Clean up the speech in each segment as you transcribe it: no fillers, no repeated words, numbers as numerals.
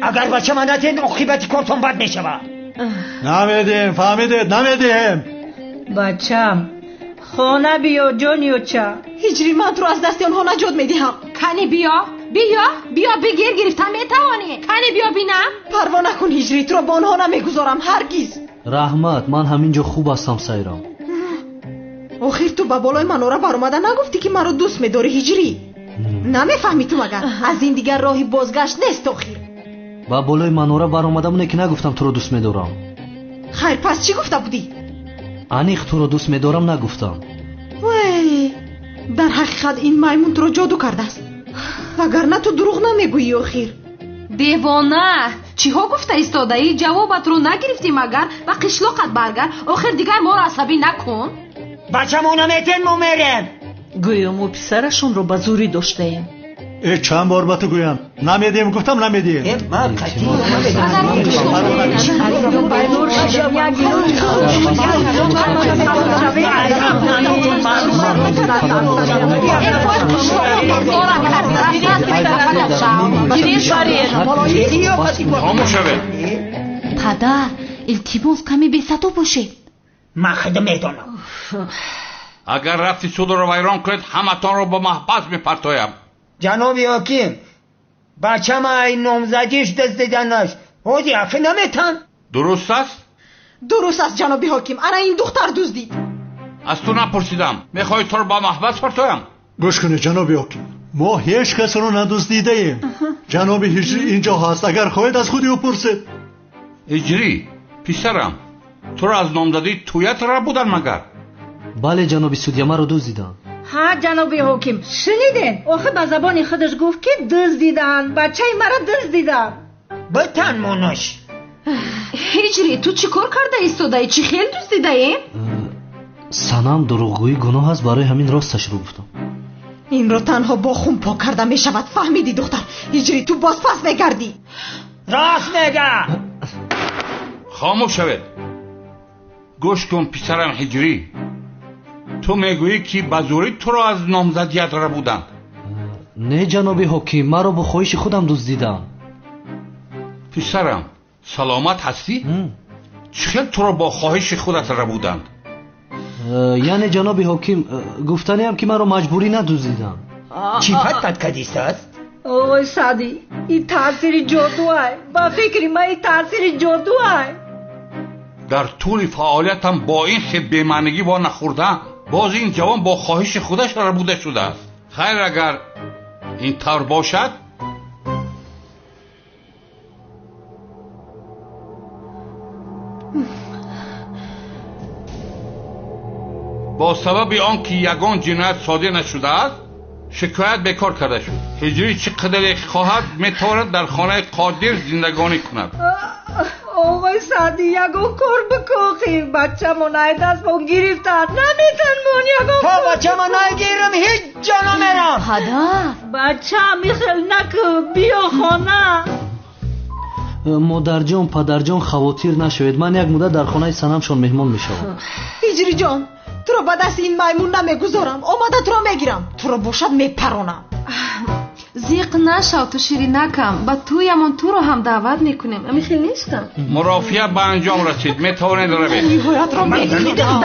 Агар бачама надиҳед, оқибати кортон бад мешавад. Намедиҳем, фаҳмидед, намедиҳем. Бачам, хона биё, ҷониёча. Ҳиҷрӣ, ман туро аз дасти онҳо наҷот медиҳам. Кани биё, биё, биё, бигир, гирифта метавонӣ. Кани биё бинам. Парво накун ҳиҷрӣ, туро бо онҳо намегузорам ҳаргиз. Раҳмат, ман ҳамин ҷо хуб ҳастам сайрам. Охир ту ба болои манора баромада нагуфтӣ ки маро дӯст медорӣ ҳиҷрӣ? Намефаҳмӣ ту магар? Аз ин дигар роҳи бозгашт нест охир. Ба болои манора баромадам, не ки нагуфтам туро дӯст медорам. Хайр, пас чӣ гуфта будӣ? Аниқ туро дӯст медорам нагуфтам. Вай, дар ҳақиқат ин маймун туро ҷоду кардааст. Вагарна ту дурӯғ намегӯӣ охир. Девона, чиҳо гуфта истодаӣ? Ҷавобатро нагирифтӣ магар? Ба қишлоқат баргард. Охир дигар моро асабӣ накун. Бачамо наметен, мо мерем. Гӯё мо писарашонро ба зӯрӣ доштаем. Э, чанд бор ба ту гӯям, намедиҳем, гуфтам намедиҳем. Хомӯш шавед. Падар, илтимос, каме бесадо бошед. Ман худам медонам. Агар рафти судро вайрон кунед, ҳаматонро ба маҳбас мепартоям. Ҷаноби ҳоким, бачама ай номзадиш дуздиданаш ҳози афӣ наметан. Дуруст аст? Дуруст аст ҷаноби ҳоким, ана ин духтар дуздид. Аз ту напурсидам. Мехоҳӣ туро ба маҳбас партоям? Гӯш кунед ҷаноби ҳоким, мо ҳеҷ касро надуздидаем. Ҷаноби ҳиҷрӣ инҷо ҳаст, агар хоҳед аз худи ӯ пурсед. Ҳиҷрӣ, писарам, туро аз номзадии туят рабудан магар? Бале ҷаноби судя, маро дуздиданд. Ҳа ҷаноби ҳоким, шуниден? Охир ба забони худаш гуфт ки дуздиданд, бачаи маро дуздиданд. Битан монаш. Ҳиҷрӣ, ту чӣ кор карда истодаӣ? Чӣ хел дуздидаӣ? Санам, дурӯғгӯӣ гуноҳ аст, барои ҳамин росташро гуфтам. Инро танҳо бо хун пок карда мешавад, фаҳмидӣ духтар? Ҳиҷрӣ, ту боз пас мегардӣ. Рост мега. Хомӯш шавед. Гӯш кун писарам ҳиҷрӣ, ту мегӯӣ ки ба зӯрӣ туро аз номзадият рабуданд. Не ҷаноби ҳоким, маро бо хоҳиши худам дуздиданд. Писарам, саломат ҳастӣ? Чӣ хел туро бо хоҳиши худат рабуданд? Яъне ҷаноби ҳоким, гуфтаниам ки маро маҷбурӣ надуздиданд. Чӣ фат кадистааст? Ой Саъдӣ, ин таъсири ҷодуай. Ба фикри ман ин таъсири ҷодуай. Дар тӯли фаъолиятам бо ин хел бемаънигӣ во нахӯрдаам. Боз ин ҷавон бо хоҳиши худаш рабуда шудааст. Хайр, агар ин тавр бошад, бо сабаби он ки ягон ҷиноят содир нашудааст, шикоят бекор карда шуд. Ҳиҷрӣ чӣ қадаре хоҳад метавонад дар хонаи Қодир зиндагонӣ кунад. Оғои Саъдӣ, ягон кор бикӯхӣ. Бачамон ай дастмон гирифтанд, наметанмон ягон. То бачама нагирам ҳеҷ ҷо намерам. Падар, бачам, ихел накун, биё хона. Модарҷон, падарҷон, хавотир нашавед. Ман як муддат дар хонаи санамшон меҳмон мешавам. Ҳиҷриҷон, туро ба дасти ин маймун намегузорам. Омада туро мегирам, туро бошад мепаронам. Зиқ нашав ту ширинакам, ба тӯямон туро ҳам даъват мекунем. Ами хел нестам? Мурофиа ба анҷом расид, метавонед равед. Ниҳоятро мегирам.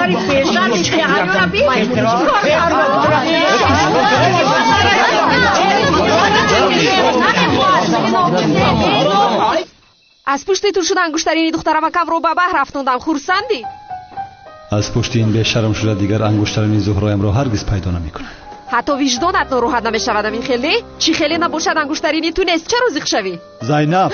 Аз пушти ту шуда ангуштарини духтарамакамро ба баҳр афтондам. Хурсандӣ? Аз пушти ин бешарм шуда дигар ангуштарини Зуҳроямро ҳаргиз пайдо намекунам. Ҳатто виҷдонат нороҳат намешавад амин хеле? Чӣ хеле набошад ангуштарини ту нест, чаро зиқ шавӣ? Зайнаб!